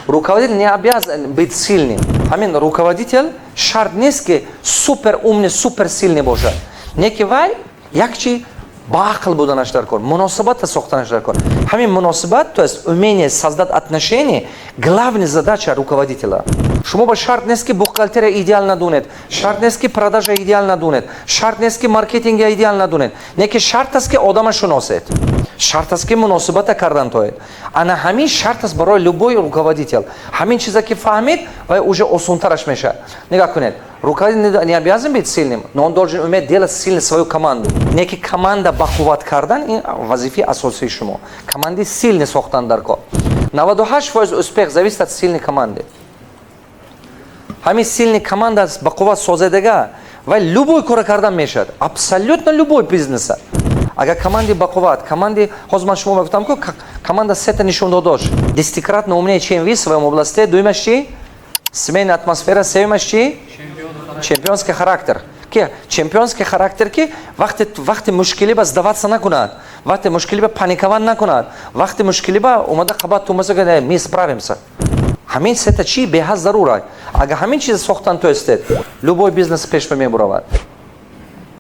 Руководитель не обязан быть сильным. Ҳамин руководитель шарт нест, ки супер умный, супер сильный бошад. Не ки вай як чи баақл буданаш дар кор, муносибата сохтанаш дар кор. Ҳамин муносибат, то есть умение создать отношения, главная задача руководителя. Шумо ба шарт нест, ки бухгалтерия идеал надунед, шарт нест, ки продажа идеал надунед, шарт нест, ки маркетинга идеал надунед. Не ки шарт аст, ки одама шуносед, шарт аст, ки муносибата кардан тоед. Ана ҳамин шарт аст барои любой руководитель. Ҳамин чиза ки фаҳмид, вай уже осонтараш мешавад. Нигоҳ кунед, руководитель не обязан быть сильным, но он должен уметь делать сильной свою команду. Не ки команда бақувват кардан, ин вазифаи асосии шумо. Команди сильный сохтан дар кор. 98% успех зависит от сильной команды. Ҳамин сильный команда бақувват созедага, вай любой кора кардан мешавад, абсолютно любой бизнеса. Агар команди бақувват, команди, ҳозир ман шумо мегуфтам, ку команда сета нишондодош: десятикратно умнее, чем вы в своем области, дуюмаш чи? Семейная атмосфера, сеюмаш чи? Чемпионский характер. Ки чемпионский характер, ки вақти мушкилӣ ба сдаваться накунад, вақти мушкилӣ ба паниковать накунад, вақти мушкилӣ ба омада қабат тумаса, мы справимся. Ҳамин сета чи беҳад зарура. Агар ҳамин чиз сохтан тоистед, любой бизнес пеш мебуравад.